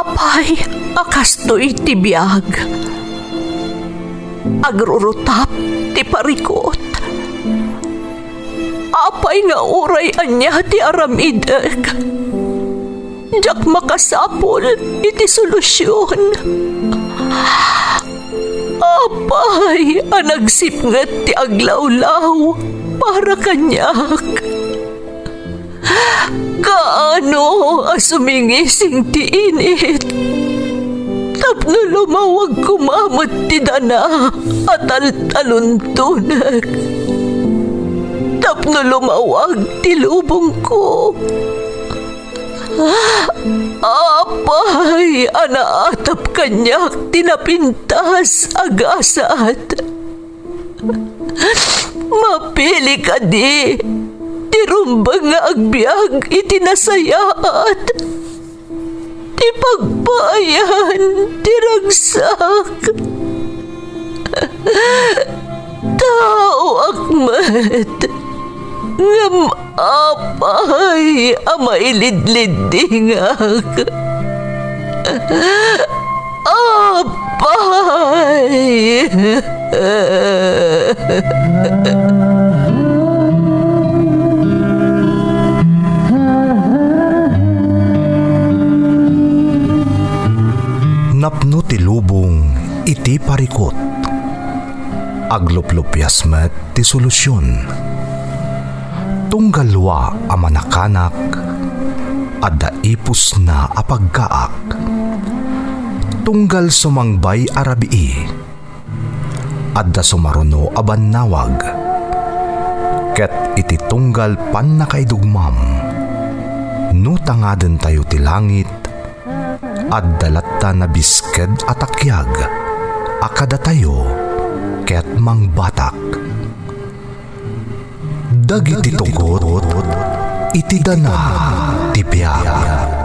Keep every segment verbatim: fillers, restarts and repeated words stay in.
Apay a kastoy ti biag? Agrurutap ti parikut. Apay nga uray ania ti aramidek, diak makasapul iti solusion. Apay a nagsipnget ti aglawlaw para kaniak? Kaano a sumingising ti init tapno lumawag koma met ti dana a taltaluntonek, tapno lumawag ti lubongko? Apay a naatap kaniak ti napintas a gasat? Mapili kadi ti rumbeng nga agbiag iti nasayaat, ti pagpaayan ti ragsak? Taoak met, ngem apay a mailidliddingak? Apay! Napno ti lubong iti parikut. Agluplupias met ti solusion. Tunggal lua a manakanak, adda ipusna a pagkaak. Tunggal sumangbay a rabii, adda sumaruno a bannawag. Ket iti tunggal pannakaidugmam, no tangadentayo ti langit, adda latta nabisked a takiag a kadatayo ket mangbatak. Dagiti tugot iti dana ti biag.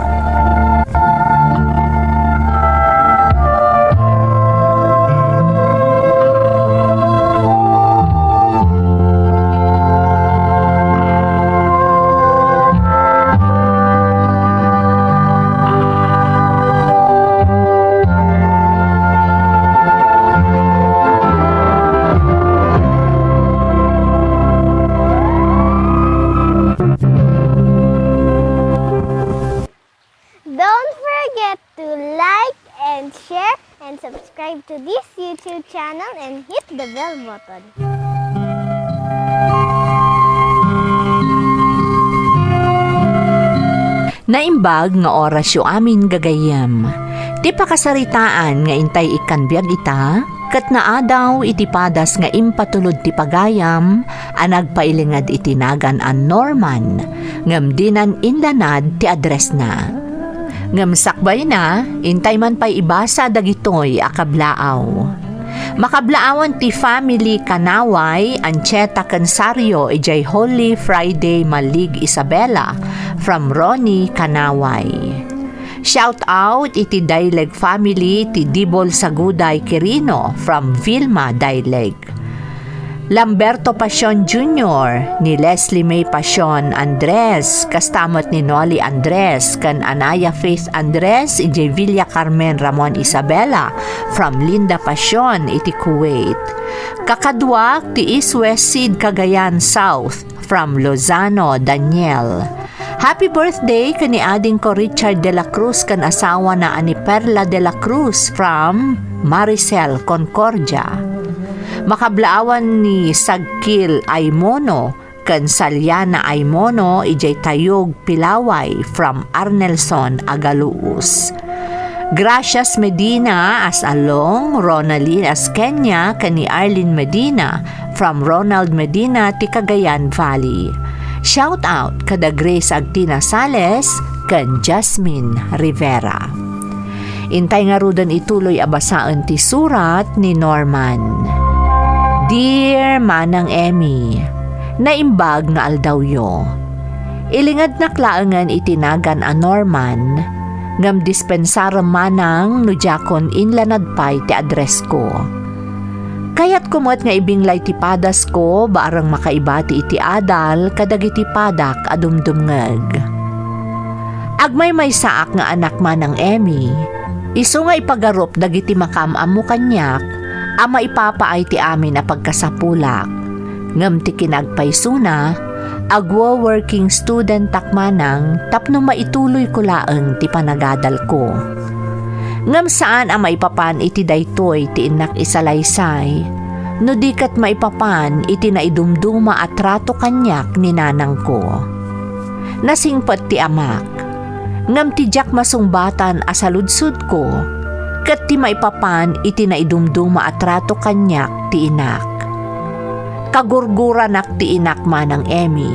Don't forget to like and share and subscribe to this YouTube channel and hit the bell button. Naimbag nga orasyo amin, gagayyem. Ti pakasaritaan nga intay ikkan biag ita, ket naadaw iti padas nga impatulod ti pagayam a nagpailinged iti nagan a Norman, ngem dinan inlanad ti addressna. Ngem sakbayna, intay man pay ibasa dagitoy a kablaaw. Makablaawan ti family Kanaway, Ancheta ken Sario, idiay Holy Friday, Malig, Isabela, from Ronnie Kanaway. Shout out iti Daileg family ti Dibol Saguday Quirino from Vilma Daileg. Lamberto Pasion Junior ni Leslie May Pasion Andres, kasta met ni Noli Andres ken Anaya Faith Andres idiay Villa Carmen Ramon Isabela from Linda Pasion iti Kuwait. Kakaduak ti East West Seed Cagayan South from Lozano Daniel. Happy birthday ken ni adingko Richard de la Cruz ken asawana a ni Perla de la Cruz from Maricel Concordia. Makablaawan ni Sagkil Aimono ken Saliana Aimono idiay Tayug, Pilaway from Arnelson Agaluus. Gracias Medina as Along, Ronaldin as Kenya ken ni Arlene Medina from Ronald Medina ti Cagayan Valley. Shout out kada Grace Agtina Sales ken Jasmine Rivera. Intay ngaruden ituloy a basaen ti surat ni Norman. Dear Manang Emmy, naimbag nga aldawyo. Ilingednak laengen iti nagan a Norman, ngem dispensarem manang no diakon inlanad pay ti addressko. Kayatko met nga ibinglay ti padasko bareng makaibati iti adal kadagiti padak a dumdumngeg. Agmaymaysaak nga anak, Manang Emmy, isu nga ipagarup dagiti makaam-ammo kaniak a maipapaay ti amin a pagkasapulak. Ngem ti kinagpaysona, agwo-working studentak manang tapno maituloyko laeng ti panagadalko. Ngem saan a maipapan iti daytoy ti innak isalaysay, no di ket maipapan iti naidumduma a trato kaniak ni nanangko. Nasingpet ti amak, ngem ti diak masungbatan a saludsodko ket ti maipapan iti naidumduma a trato kaniak ti inak. Kagurguranak ti inak, Manang Emmy.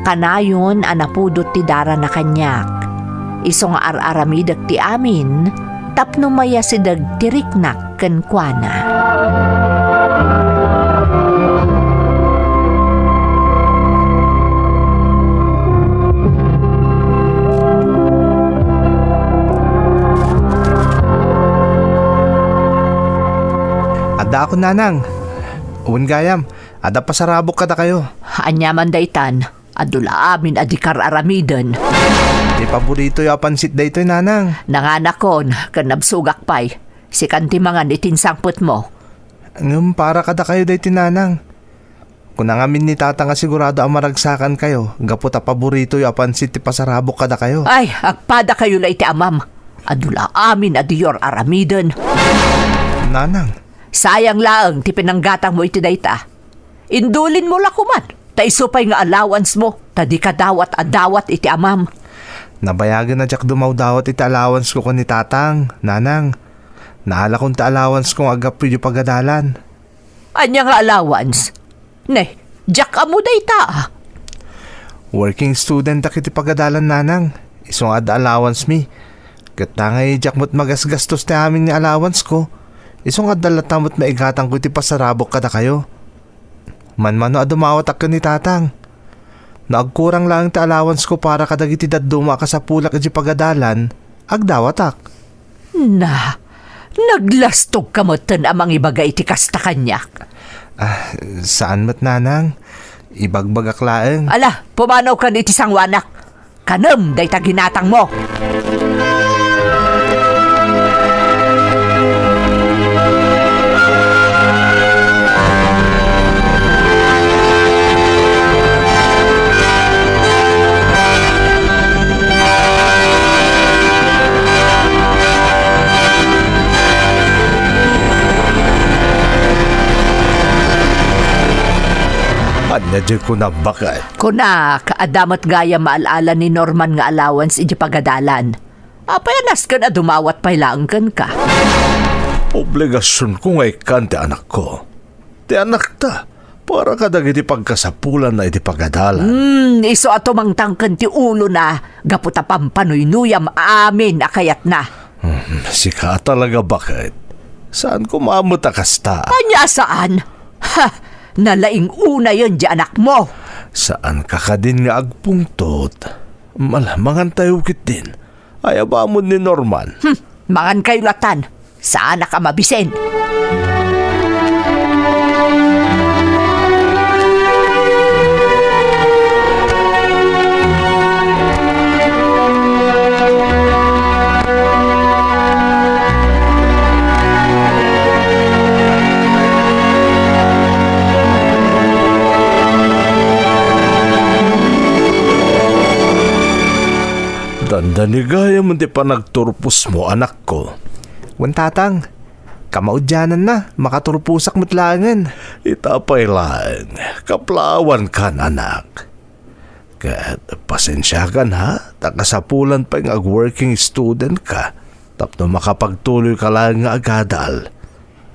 Kanayon a napudot ti darana kaniak. Isu nga ar-aramidek ti amin tapno mayasideg ti riknak kenkuana. Addaakon, nanang. Wen gayam, adda pasarabok kadakayo. Ania man daytan? Adu la amin a di kar-aramiden. Ti paboritoyo a pansit daytoy, nanang. Nanganakon, ken nabsogak pay. Sikan ti mangan iti insangpetmo. Ngem para kadakayo daytoy, nanang. Kuna ngamin ni tata nga sigurado a maragsakankayo gapu ta paboritoyo a pansit ti pasarabok kadakayo. Ay, agpadakayo la iti amam. Adu la amin a diyo ar-aramiden. Nanang. Sayang laeng ti pinanggatangmo iti dayta. Indulinmo la koman, ta isu pay nga allowance mo, ta dika dawat a dawat iti amam. Nabayagen a diak dumawdawat iti allowance ko ken ni tatang, nanang. Naalakon ti allowance ko nga aggapu iti pagadalan. Ania nga allowance? Ne, diak ammo dayta, a. Working student ak iti pagadalan, nanang. Isu nga adda allowance mi. Ket ta ngay diak met magasgastos ti amin nga allowance ko. Isu nga adda latta met maigatangko iti pasarabok kadakayo. Manmano a dumawatak ken ni tatang. No agkurang laeng ti allowance ko para kadagiti dadduma a kasapulak iti pagadalan, agdawatak. Na, naglastogka metten a mangibaga iti kasta kaniak. Ah, saan met, nanang. Ibagbagak laeng. Ala, pumanawkan iti sangoanak. Kanem dayta ginatangmo. Ania diay kunam, baket? Kunak, adda met gayam maal-ala ni Norman nga allowance iti pagadalan. Apay a nasken a dumawat pay laeng kenka? Obligasionko nga ikkan ti anakko. Ti anakta, para kadagiti pagkasapulanna iti pagadalan. Hmm, isu a tumangtang ken ti ulona, gapu ta pampanuynuyam amin a kayatna. Hmm, sika a talaga, baket. Saan koma met a kasta. Ania a saan? Ha! Nalaing-unayen ti anakmo. Saanka kadin nga agpungtot? Mal-, mangantayo ketdin. Ayabamon ni Norman. Hmm, mangankayo latan. Saanak a mabisin. Dandani gayam ti panagturposmo, anakko. Wen, tatang, kamaudiananna, makaturposak met laengen. Ita pay laeng, kaplaawankan, anak. Ket pasensiakan, ha, ta kasapulan pay nga ag-working student ka tapno makapagtuloyka laeng nga agadal.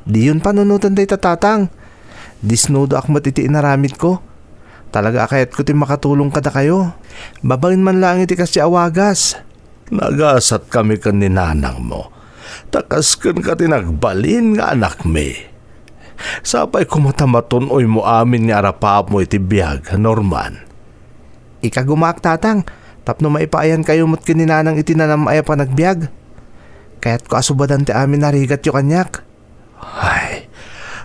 Diyon panunoten dayta, tatang. Disnudoak met iti inaramidko. Talaga a kayatko ti makatulong kadakayo. Babaen man laeng iti kasdi a wagas. Nagasatkami ken ni nanangmo, ta kas kenka ti nagbalin nga anakmi. Sapay koma ta matun-oymo amin nga arapapmo iti biag, Norman. Ikagumaak, tatang, tapno maipaayankayo met ken ni nanang iti nanam-ay a panagbiag. Kayatko a subadan ti amin a rigatyo kaniak. Ay,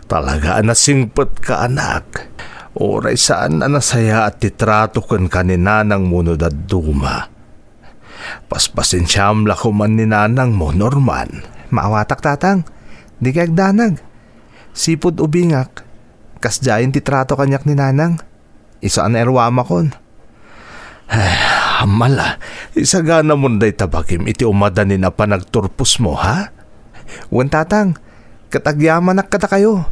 talaga a nasingpetka, anak. Uray saan a nasayaat ti trato kenka ni nanangmo no dadduma. Paspasensiam la koman ni nanangmo, Norman. Maawatak, Tatang. Dikay agdanag. Sipud ubingak, kasdiayen ti trato kaniak ni Nanang. Isu a nairwamakon. Ay, amala, isaganamon dayta bagim iti umadanin a panagturposmo, ha? Wen, Tatang, ket agyamanak kadakayo.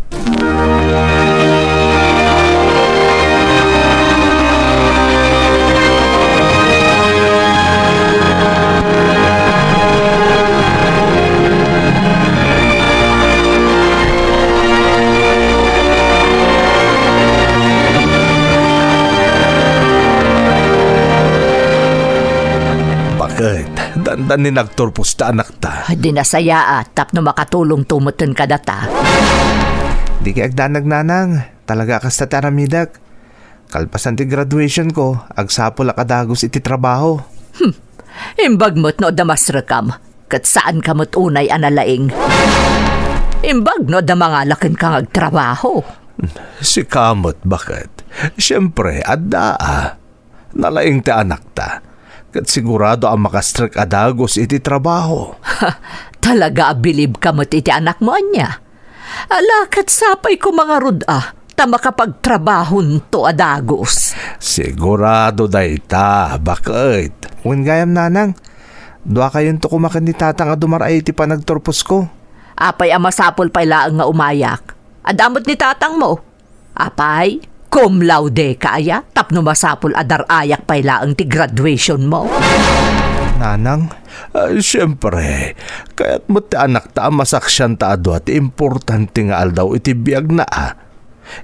Baket, dandani nagturpos ta anakta. Di nasayaat tapno makatulongto metten kadata. Dikay agdanag, Nanang. Talaga a kasta ti aramidek. Kalpasan ti graduation ko, agsapulak a dagus iti trabaho. Hmm. Imbag met no adda masrekam, ket saanka met unay a nalaing. Imbag no adda mangala kenka nga agtrabaho. Sika met, baket? Siempre, adda a. Nalaing ti anakta, ket sigurado a makastrek a dagus iti trabaho. Talaga a bilibka met iti anakmo, ania? Ala, ket sapay koma ngarud a, ta makapagtrabahonto a dagus. Sigurado dayta, baket. Wen gayam, Nanang, duakayonto koma ken ni Tatang a dumar-ay iti panagturposko. Apay a masapul pay laeng nga umayak? Adda met ni Tatangmo. Apay, cum laude ka aya tapno masapul a dar-ayak pay laeng ti graduationmo? Nanang, ah, siempre, kayat met ti anakta a masaksianta a dua ti importante nga aldaw iti biagna a.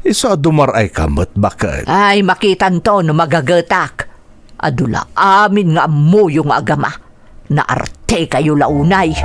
Isu a dumar-ayka met, baket. Ay, makitanto no magagetak. Adu la amin nga ammoyo nga agama. Naartekayo la unay.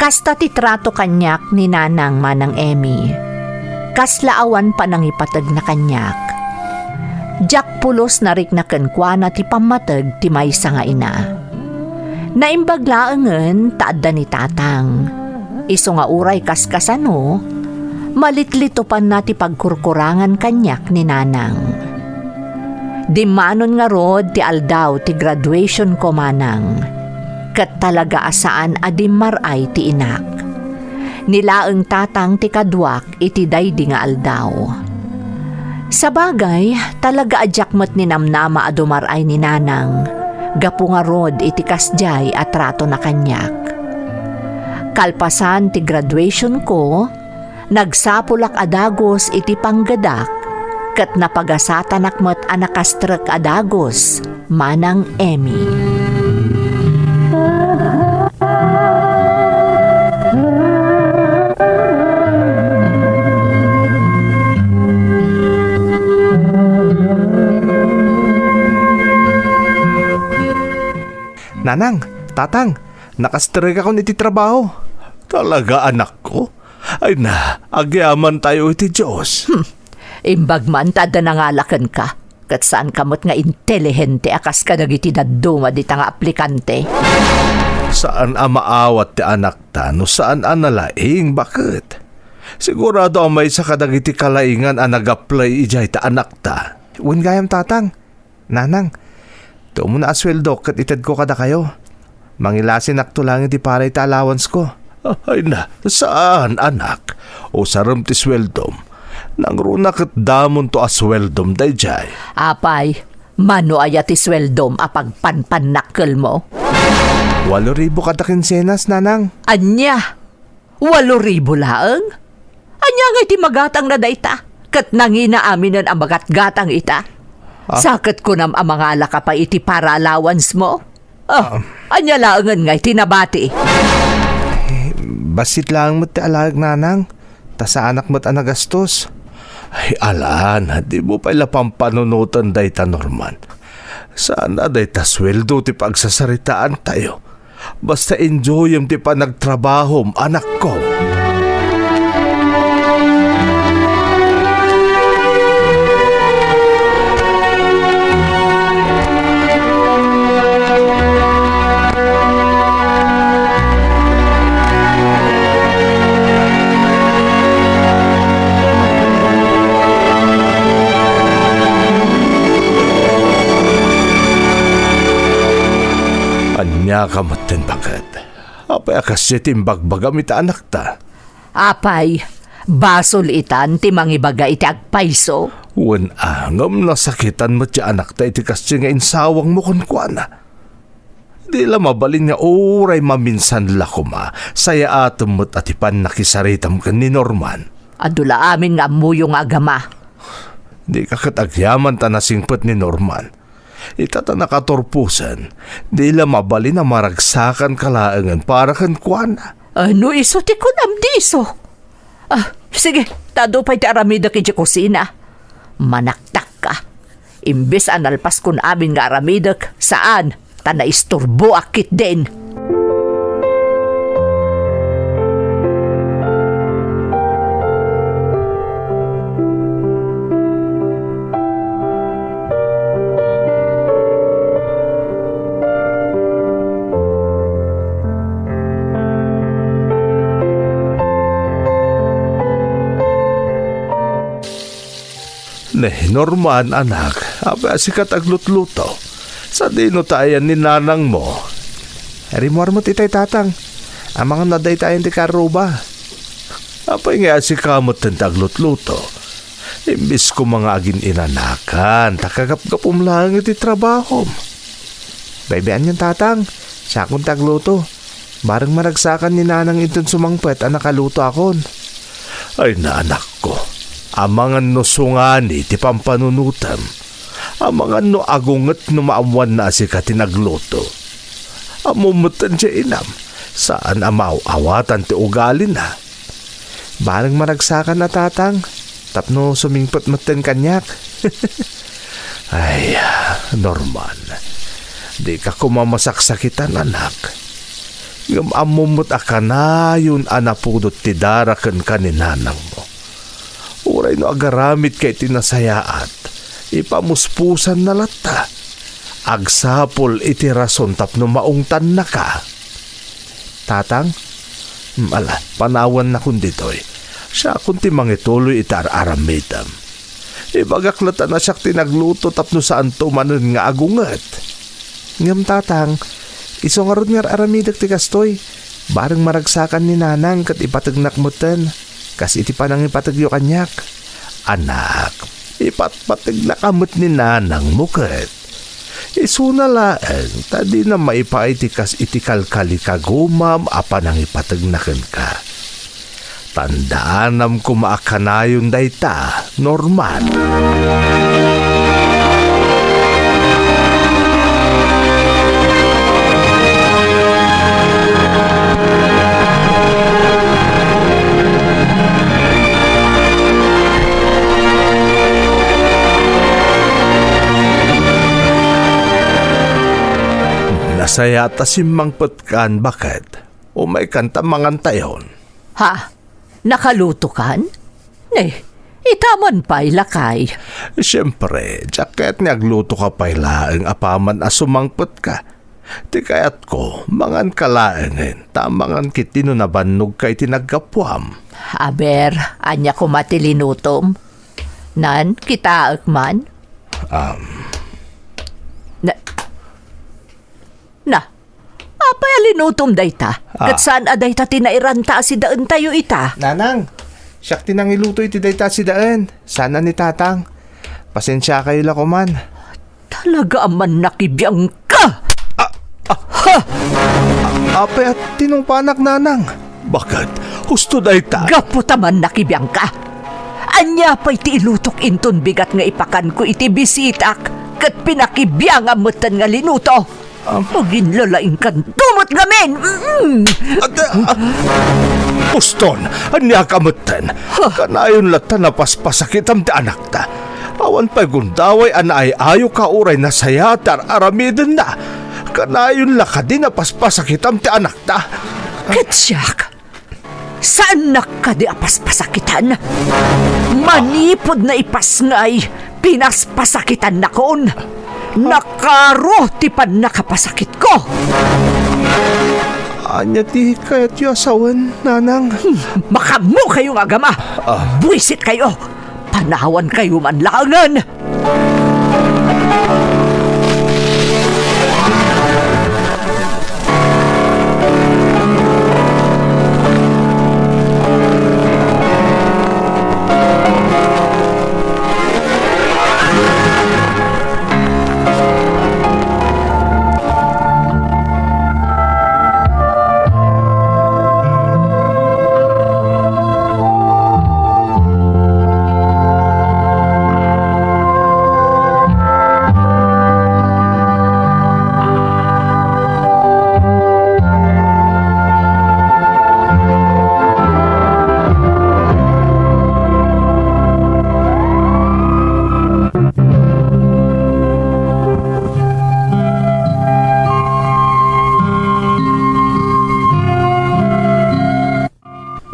Kasta ti trato kaniak ni Nanang, Manang Emmy. Kasla awan panangipategna kaniak. Diak pulos narikna kenkuana ti pammateg ti maysa nga ina. Naimbag laengen ta adda ni Tatang. Isu nga uray kaskasano, malitlitupanna ti pagkurkurangan kaniak ni Nanang. Dimmanon ngarud ti aldaw ti graduationko, Manang, ket talaga a saan a dimmar-ay ti inak. Ni laeng Tatang ti kaduak iti daydi nga aldaw. Sabagay, talaga a diak met ninamnama a dumar-ay ni Nanang, gapu ngarud iti kasdiay a tratona kaniak. Kalpasan ti graduationko, nagsapulak a dagus iti panggedak, ket napagasatanak met a nakastrek a dagus, Manang Emmy. Nanang, Tatang, nakastrekakon iti trabaho. Talaga, anakko? Ay na, agyamantayo iti Dios. Hmm. Imbag man ta adda nangala kenka, ket saanka met nga intelihente a kas kadagiti dadduma dita nga aplikante. Saan a maawat ti anakta no saan a nalaing, baket? Sigurado a maysa kadagiti kalaingan a nag-apply idiay ta anakta. Wen gayam, Tatang. Nanang, ti umuna a sueldo ket itedko kadakayo. Mangilasinakto laeng iti para iti allowance-ko. Ay na, saan, anak. Usarem ti sueldom. Nangruna ket damonto a sueldom daydiay. Apay, mano aya ti sueldom a pagpanpannakkelmo? Walo ribu kada kinsenas, Nanang. Ania? Walo ribu laeng? Ania ngay ti magatangna dayta? Ket nangina aminen a magatgatang ita? Ah. Sa ket kunam a mangalaka pay iti para allowance-mo? Oh, ah, ania laengen ngay ti nabati? Eh, bassit laeng met ti alaek, Nanang. Ta saanak met a nagastos. Ay, alan, dimo pay la pampanunoten dayta, Norman. Saan a dayta sueldo ti pagsasaritaantayo. Basta enjoyem ti panagtrabahom, anakko. Ania ka metten, baket? Apay a kasdiay ti imbagbagam iti anakta? Apay, basol itan ti mangibaga iti agpayso? Wen a, ngem nasakitan met ti anakta iti kasdiay nga insawangmo kenkuana. Di la mabalin nga uray maminsan la koma, sayaatem met a ti pannakisaritam ken ni Norman. Adu la amin nga ammoyo nga agama. Dika ket agyaman ta nasingpet ni Norman. Ita ta nakaturposen, di la mabalin a maragsakanka laengen para kenkuana. Ano isu ti kunam diay isu? Ah, sige, ta adu pay ti aramidek idiay kusina. Manaktakka. Imbes a nalpaskon amin nga aramidek, saan, ta naisturboak ketdin. Ni Norman, anak, apay a sika ti aglutluto? Sadino ta ayan ni nanangmo? Rimmuar met itay, tatang. Amangan no adda itayan ti karuba. Apay ngay a sika metten ti aglutluto? Imbes koma nga agin-inanakan, ta kagapgapum laeng iti trabahom. Baybay-an yon, tatang. Siakon ti agluto. Bareng maragsakan ni nanang inton sumangpet a nakalutoakon. Ay, anakko, amangan no sungani ti pampanunotem. Amangan no agunget no maammoanna a sika ti nagluto. Ammom metten diay inam, saan a maaw-awatan ti ugalina. Bareng maragsakan a, tatang, tapno sumingpet metten kaniak. Ay, Norman, dika koma masaksakitan, anak. Ngem ammom met a kanayon a napudot ti dara kenka ni nanangmo. Uray no agaramidka iti nasayaat, ipamuspusanna latta. Agsapul iti rason tapno maungtannaka. Tatang? Hmm, ala, panawannakon ditoy. Siakon ti mangituloy iti ar-aramidem. Ibagak latta a siak ti nagluto tapno saanto manen nga agunget. Ngem, tatang, isu ngarud nga ar-aramidek ti kastoy. Bareng maragsakan ni nanang ket ipategnak metten, kas iti panangipategyo kaniak. Anak, ipatpategnaka met ni nanangmo ket. Isuna laeng ta dina maipaay ti kas iti kalkalikagumam a panangipategna kenka. Tandaanam koma a kanayon dayta, Norman. Nasayaat a simmangpetkan, baket? Umaykan ta mangantayon. Ha? Nakalutokan? Ne, ita man pay, lakay. Siempre, diak kayat nga aglutoka pay laeng apaman a sumangpetka. Ti kayatko, manganka laengen, ta mangan ketdi no nabannogka iti naggapuam. Aber, ania koma ti linutom? Nan, kitaek man? Um. Na, na, apay a linutom dayta? Ah. Ket saan a dayta ti nairanta a sidaentayo ita? Nanang, siak ti nangiluto iti dayta a sidaen. Saan a ni Tatang. Pasensiakayo la koman. Talaga a mannakibiangka! Ah, ah, ha! Ah, apay a tinungpanak, Nanang? Baket, husto dayta. Gapu ta mannakibiangka. Ania pay ti ilutok inton bigat nga ipakanko iti bisitak, ket pinakibiangam metten nga linuto? Am- Aginlalaingkanto met ngamin! Mm! Ate, ah, Boston, ania ka metten? Huh? Kanayon latta napaspasakitam ti anakta. Awan pay gundaway a naay-ayoka uray nasayaat ti ar-aramidenna. Kanayon la kadi napaspasakitam ti anakta? Ket siak, saannak kadi a paspasakitan? Manipud naipasngay, pinaspasakitannakon. Nakaro ti pannakapasakitko. Ania ti kayatyo a sawen, Nanang? Hmm, makaammokayo nga agama. Ah. Buisit kayo. Panawankayo man laengen.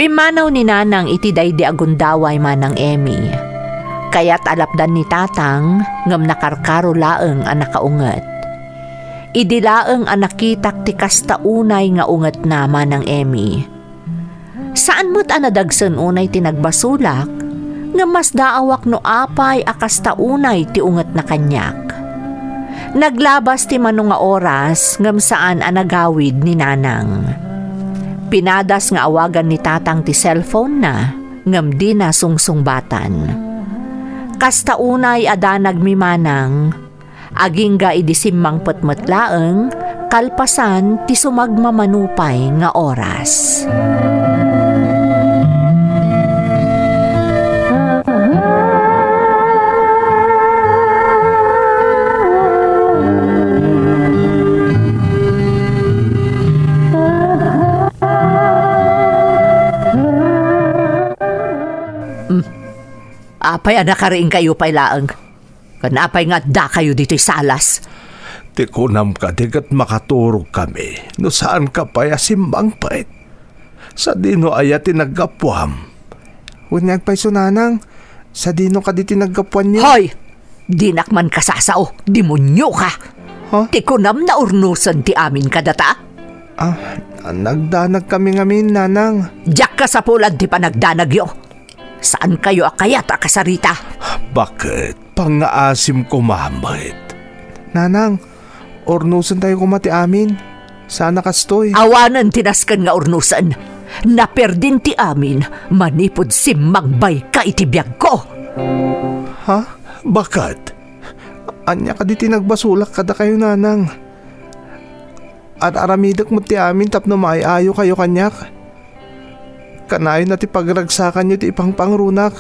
Pimmanaw ni Nanang iti daydi a gundaway, Manang Emmy. Kayat a lapdan ni Tatang, ngem nakarkaro laeng a nakaunget. Idi laeng a nakitak ti kasta unay nga ungetna, Manang Emmy. Saan met a nadagsen unay ti nagbasolak, ngem masdaawak no apay a kasta unay ti ungetna kaniak. Naglabas ti mano nga oras ngem saan a nagawid ni Nanang. Pinadas nga awagan ni Tatang ti cellphone-na ngem dina sungsungbatan. Kasta unay a danagmi, Manang, agingga idi simmangpet met laeng kalpasan ti sumagmamano pay nga oras. Hmm. Apay a nakariingkayo pay laeng? Ken apay nga addakayo ditoy salas? Ti kunam kadi ket makaturogkami no saanka pay a simmangpet. Sadino aya ti naggapuam? Wen nga agpayso, Nanang, sadino kadi ti naggapuanyo? Hoy! Dinak man kasasao, demonioka! Ha? Ti kunam naurnosen ti amin kadata? Ah, nagdanagkami ngamin, Nanang. Diak kasapulan ti panagdanagyo. Saankayo a kayat a kasarita. Baket? Pangngaasim koma met. Nanang, urnosentayo koma ti amin. Saan a kastoy. Awanen ti nasken nga urnosen. Naperdin ti amin manipud simmangbayka iti biagko. Ha? Baket? Ania kadi ti nagbasolak kadakayo, Nanang? Ar-aramidek met ti amin tapno maay-ayokayo kaniak. Kanayon a ti pagragsakanyo ti ipangpangrunak.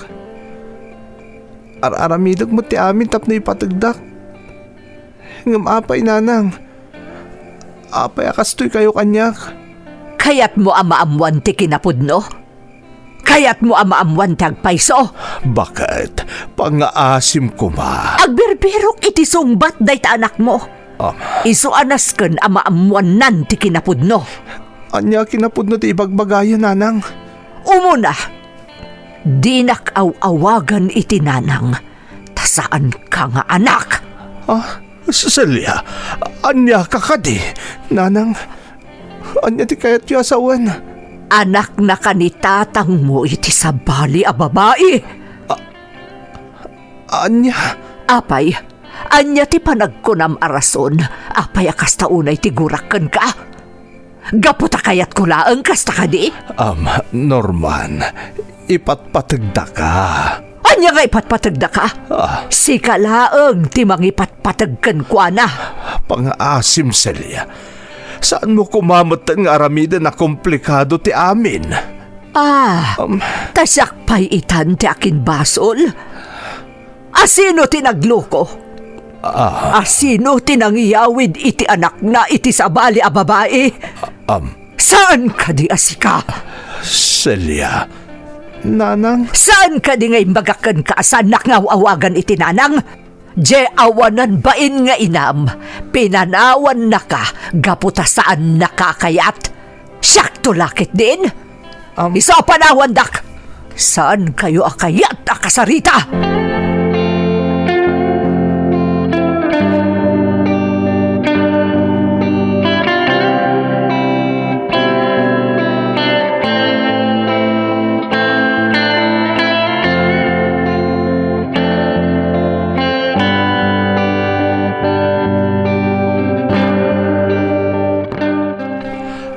Ar-aramidek met ti amin tapno ipategdak. Ngem apay, Nanang? Apay a kastoykayo kaniak? Kayatmo a maammoan ti kinapudno? Kayatmo a maammoan ti agpayso? Baket? Pangngaasim koma. Agbirbirok iti sungbat dayta anakmo. Ah. Isu a nasken a maammoannan ti kinapudno. Ania kinapudno ti ibagbagayo, Nanang? Umuna, dinak aw-awagan iti nanang, ta saanka nga anak. Ah, Celia, ania ka kadi? Nanang, ania ti kayatyo a sawen? Anaknaka ni tatangmo iti sabali a babai. Ania? Apay, ania ti panagkunam a rason? Apay a kasta unay ti gurak kenka? Gapu ta kayatko laeng kasta kadi? Am, Norman, ipatpategdaka. Ania nga ipatpategdaka? Ah. Sika laeng ti mangipatpateg kenkuana. Pangngaasim, Celia. Saanmo koma metten nga aramiden a komplikado ti amin? Ah, Um. Ta siak pay itan ti akinbasol? Asino ti nagloko? Ah. Asino ti nangiyawid iti anakna iti sabali a babai? Um. Saan kadi a sika? Celia. Nanang? Saan kadi nga imbaga kenka a saannak nga aw-awagan iti nanang? Diay awanan bain nga inam, pinanawannaka gapu ta saannaka a kayat. Siakto la ketdin? Am- Isu a panawandak! Saankayo a kayat a kasarita!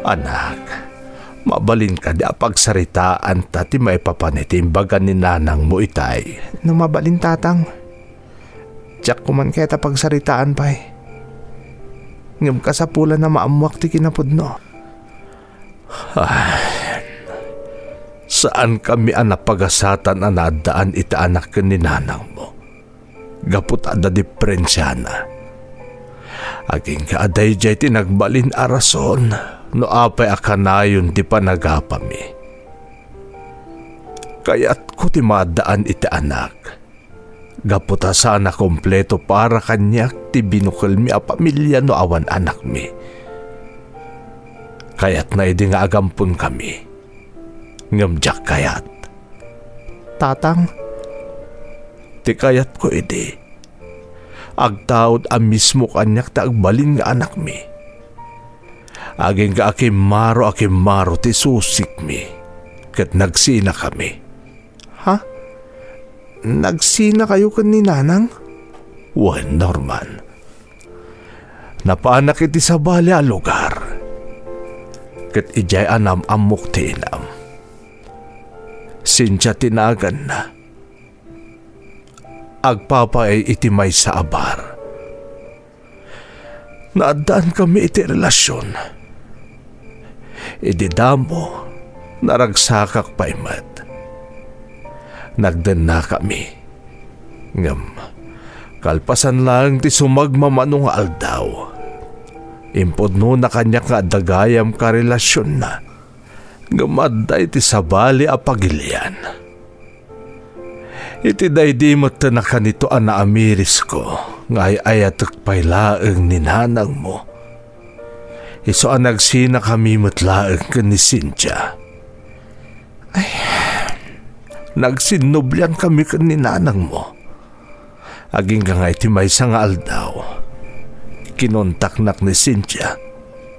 Anak, mabalin kadi a pagsaritaanta ti maipapan iti imbaga ni nanangmo itay? No mabalin, Tatang. Diak koman kayat a pagsaritaan pay. Ngem kasapulan a maammoak ti kinapudno. Ay, saankami a napagasatan a naaddaan iti anak ken ni nanangmo gapu ta adda diferensiana. Agingga a daydiay ti nagbalin a rason no apay a kanayon ti panagapami. Kayatko ti maaddaan iti anak. Gapu ta saan a kompleto para kaniak ti binukelmi a pamilia no awan anakmi. Kayatna idi nga agamponkami, ngem diak kayat. Tatang. Ti kayatko idi, agtaud a mismo kaniak ti agbalin nga anakmi. Agingga a kimmaro a kimmaro ti susikmi, ket nagsinakami. Ha? Nagsinakayo ken ni Nanang? Wen, Norman. Napanak iti sabali a lugar. Ket idiay a nam-ammok ti inam. Cynthia ti naganna. Agpapaay iti maysa a bar. Naaddaankami iti relasion. Idi damo, naragsakak pay met. Nagdennakami. Ngem, kalpasan laeng ti sumagmamano nga aldaw, impudnona kaniak nga adda gayam karelasionna. Ngem adda iti sabali a pagilian. Iti daydi met a nakanito a naamirisko nga ay-ayatek pay laeng ni nanangmo. Isu a nagsinakami met laeng ken ni Cynthia. Ay, nagsinnubliankami ken ni nanangmo. Agingga nga iti maysa nga aldaw, kinontaknak ni Cynthia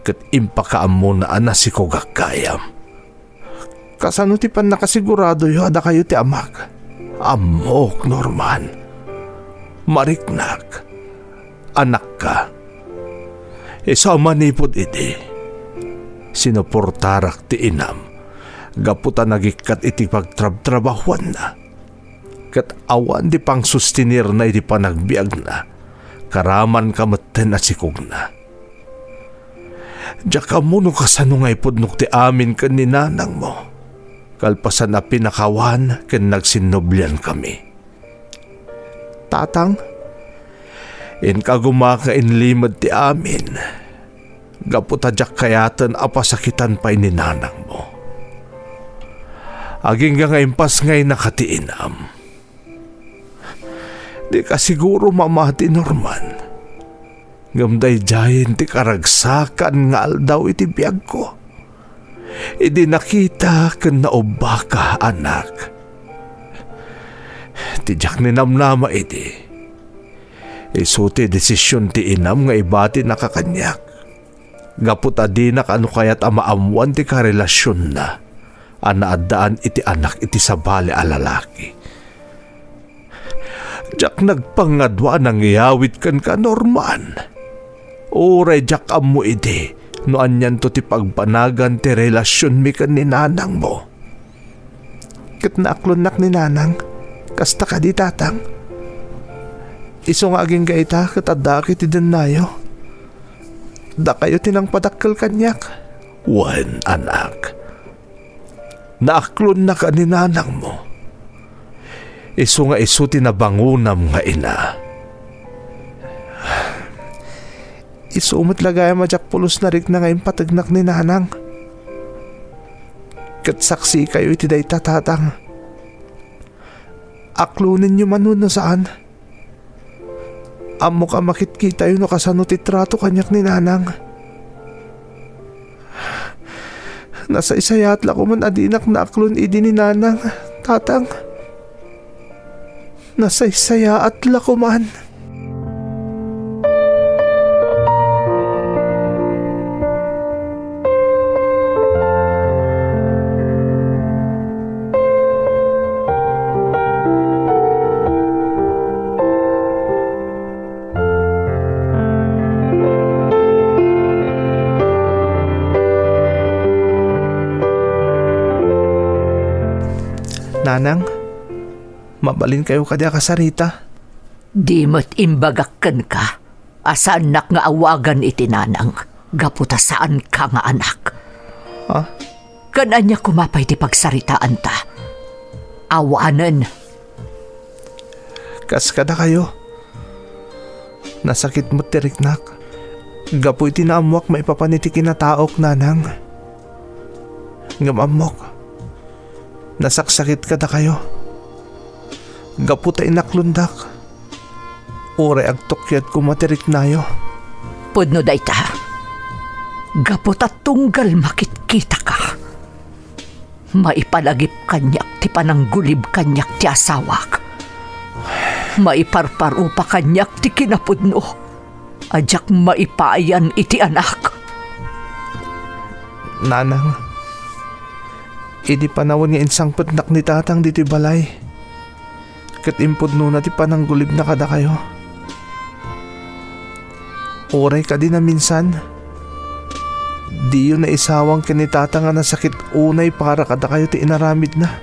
ket impakaammona a nasikogak gayam. Kasano ti pannakasiguradoyo a dakayo ti amak? Ammok, Norman. Mariknak. Anakka. Isu a manipud idi, sinuportarak ti inam gapu ta nagikkat iti pagtrabtrabahuanna. Ket awan ti pangsustinirna iti panagbiagna, karamanka metten a sikogna. Diak ammo no kasano nga ipudnok ti amin ken ni nanangmo. Kalpasan a pinakawan ken nagsinnubliankami. Tatang, inka koma nga inlimed ti amin, gapu ta diak kayaten a pasakitan pay ni nanangmo. Agingga nga impasngaynaka ti inam. Dika siguro mamati, Norman. Ngem daydiayen ti karagsakan nga aldaw iti biagko. Idi nakita ken naubbaka, anak. Ti diak ninamnama idi, isu ti desision ti inam nga ibatinaka kaniak. Gapu ta dina kano kayat a maammoan ti karelasionna a naaddaan iti anak iti sabali a lalaki. Diak nagpangadua a nangyawid kenka, Norman. Uray diak ammo idi no anianto ti pagbanagan ti relasionmi ken ni nanangmo. Ket naaklonnak ni nanang. Kasta kadi, tatang? Isu nga agingga ita ket addaak iti dennayo. Dakayo ti nangpadakkel kaniak. Wen, anak. Naaklonnaka ni nanangmo. Isu nga isu ti nabangonam nga ina. Isu met la gayam a diak pulos narikna nga impategnak ni nanang. Ket saksikayo iti dayta, Tatang. Aklonenyo man wenno saan, ammok a makitkitayo no kasano ti trato kaniak ni Nanang. Nasaysayaat la koman a dinak naaklon idi ni Nanang, Tatang. Nasaysayaat la koman. Nanang, mabalinkayo kadi a kasarita? Di met imbagak kenka a saannak nga awagan iti nanang gapu ta saanka nga anak. Ha? Ken ania koma pay ti pagsaritaanta? Awanen. Kas kadakayo, nasakit met ti riknak gapu iti naammoak maipapan iti kinataok, Nanang. Ngem ammok, nasaksakit kadakayo gapu ta inaklondak. Uray agtukyad koma ti riknayo. Pudno dayta. Gapu ta tunggal makitkitaka, maipalagip kaniak ti pananggulib kaniak ti asawak. Maiparparupa kaniak ti kinapudno a diak maipayan iti anak. Nanang, idi panawen nga insangpetnak ni Tatang ditoy balay, ket impudnona ti pananggulibna kadakayo. Uray kadi naminsan, diyo naisawang ken ni Tatang a nasakit unay para kadakayo ti inaramidna.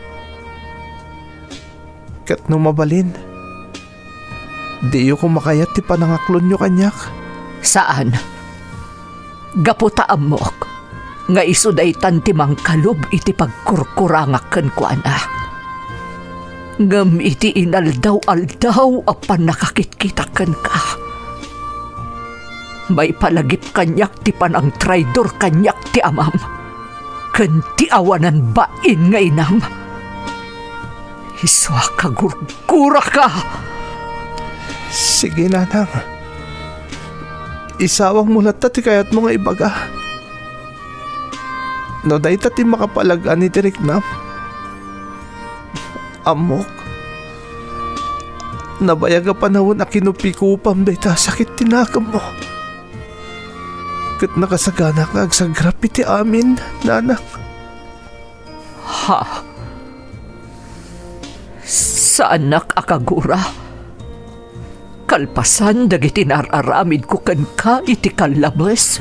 Ket no mabalin, diyo koma kayat ti panangaklonyo kaniak? Saan. Gapu ta ammok nga isu daytan ti mangkalub iti pagkurkurangak kenkuana. Ngem iti inaldaw-aldaw a pannakakitkitak kenka, maipalagip kaniak ti panangtraidor kaniak ti amam ken ti awanan bain nga inam. Isu a kagurguraka. Sige, Nanang. Isawangmo latta ti kayatmo nga ibaga. No dayta ti makapalag-an iti riknam, ammok, nabayag a panawen a kinupikupam dayta a sakit ti nakemmo. Ket nakasagana nga agsagrap iti amin, Nanang. Ha? Saanak a kagura? Kalpasan dagiti nar-aramidko kenka iti kallabes?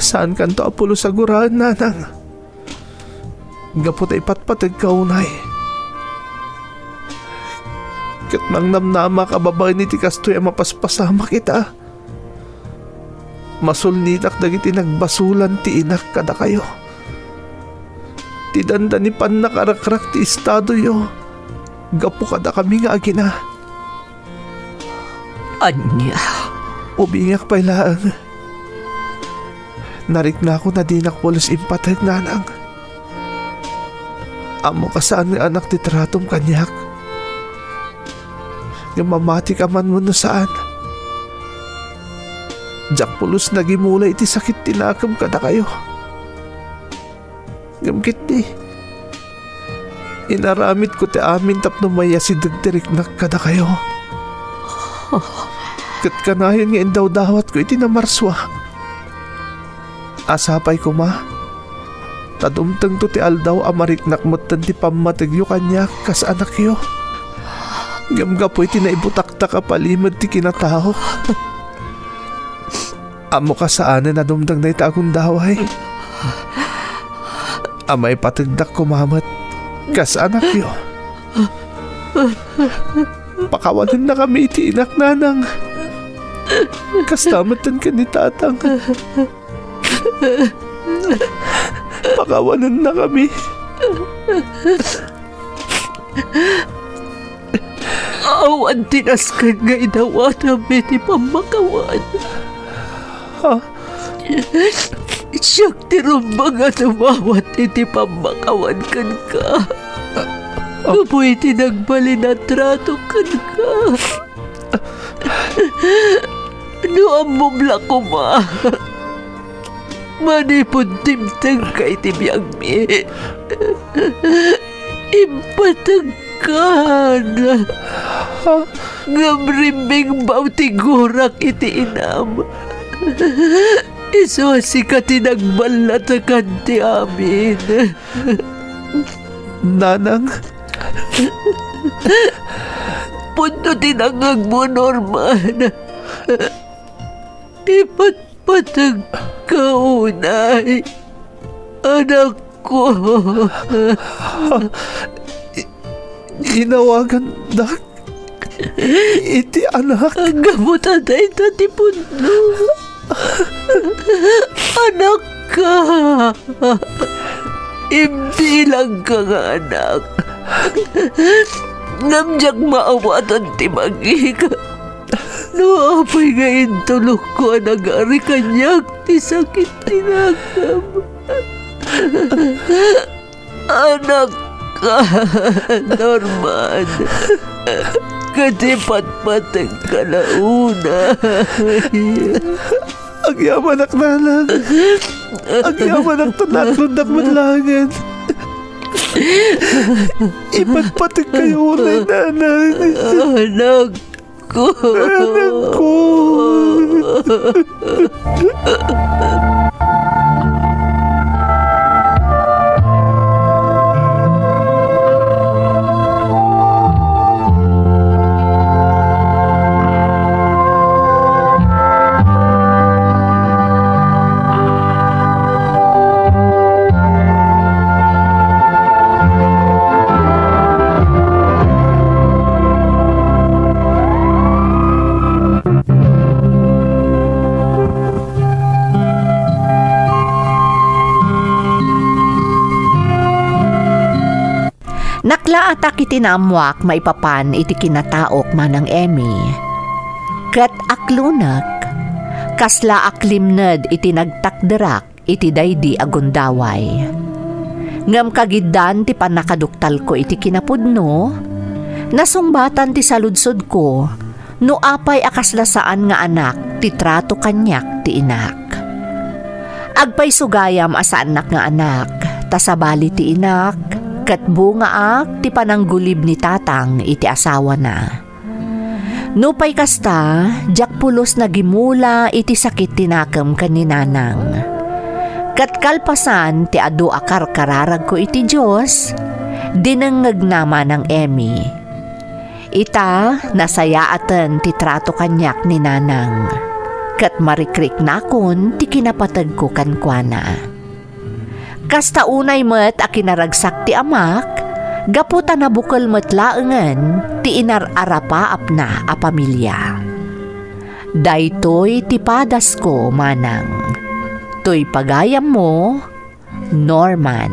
Saankanto a pulos a guraen, Nanang. Gapu ta ipatpategka unay. Ket mangnamnamak a babaen iti kastoy a mapaspasamak ita. Masulnitak dagiti nagbasolan ti inak kadakayo. Ti dandani pannakarakrak ti estadoyo gapu kadakami nga agina. Ania? Ubingak pay laeng. Nariknakon a dinak pulos impateg, Nanang. Ammok a saan nga anak ti tratom kaniak. Ngem mamatika man wenno saan, diak pulos nagimula iti sakit ti nakem kadakayo. Ngem ketdi, inaramidko ti amin tapno maiyasideg ti riknak kadakayo. Ket kanayon nga indawdawatko iti namarsua. A sapay koma ta dumtengto ti aldaw a mariknak metten ti pammategyo kaniak kas anakyo. Ngem gapu iti naibutaktak a palimed ti kinatao, ammok a saanen a dumteng dayta a gundaway a maipategdak koma met kas anakyo. Pakawanennakami iti inak, Nanang. Kasta metten ken ni Tatang. Pakawanennakami. Awan ti nasken nga idawatam iti pammakawan. Ha? Siak ti rumbeng a dumawat iti pammakawan kenka. Gapu iti nagbalin a trato kenka. No ammom la koma, manipud dimtengka iti biagmi, impategkan. Ngem rimmingbaw ti gurak iti inam. Isu a sika ti nagballatekan ti amin. Nanang. Pudno ti nangngegmo, Norman. Ipatpategka unay, anakko. I-, inawagandak iti anak. Gapu ta dayta ti pudno. Anakka. Imbilangka nga anak. Ngem diak maawatan ti bagik. No apay nga intulokko a nagari kaniak ti sakit ti nakam. Anakka, Norman, ket ipatpategka la unay. Agyamanak, nanang. Agyamanak ta natlondak met laengen. Ipatpategkayo unay, nanang. Anak ko. Anak ko. Naklaatak iti naammoak maipapan iti kinataok, Manang Emmy. Ket aklonek, kasla aklimned iti nagtakderak iti daydi a gundaway. Ngem kagiddaan ti pannakaduktalko iti kinapudno, nasungbatan ti saludsodko no apay a kasla saan nga anak ti trato kaniak ti inak. Agpayso gayam a saannak nga anak, ta sabali ti inak, ket bungaak ti pananggulib ni tatang iti asawana. Nupay kasta, diak pulos nagimula iti sakit ti nakem ken ni nanang. Ket kalpasan ti adu a karkararagko iti Dios, dinengngegna Manang Emmy. Ita, nasayaaten ti trato kaniak ni nanang, ket marikriknakon ti kinapategko kenkuana. Kasta unay met a kinaragsak ti amak, gapu ta nabukel met laengen ti inar-arapaapna a pamilia. Daytoy ti padasko, Manang. Toy pagayammo, Norman.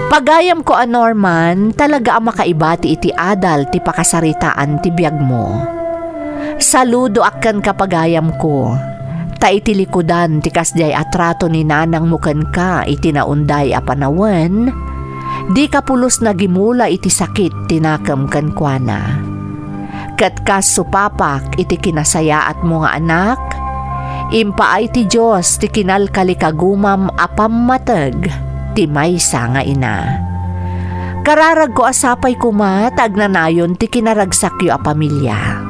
Pagayamko a Norman, talaga a makaibati iti adal ti pakasaritaan ti biagmo. Saludoak kenka, pagayamko, ta iti likudan ti kasdiay a trato ni nanangmo kenka iti naunday a panawen, dika pulos nagimula iti sakit ti nakem kenkuana. Ket kas supapak iti kinasayaatmo nga anak, impaay ti Dios ti kinalkalikagumam a pammateg ti maysa nga ina. Kararagko a sapay koma ta agnanayon ti kinaragsakyo a pamilia.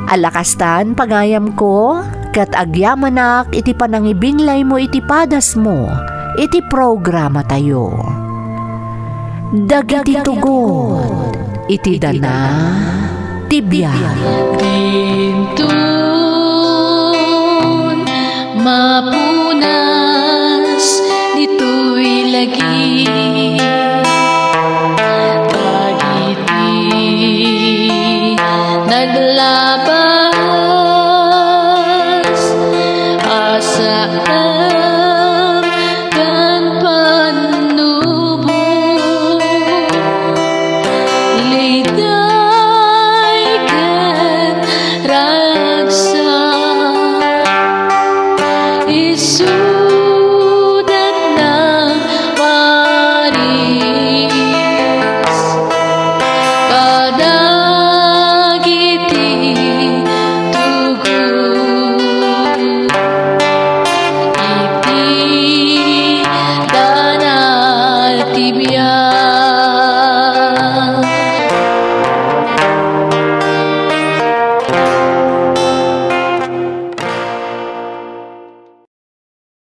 Alla kastan, pagayamko, ket agyamanak iti panangibinglaymo iti padasmo iti programatayo. Dagiti tugot iti dana ti biag. Dinton mapunas ditoy lagi. Dagiti naglabas a saan ken pannubo, liday ken ragsak, isudatna T V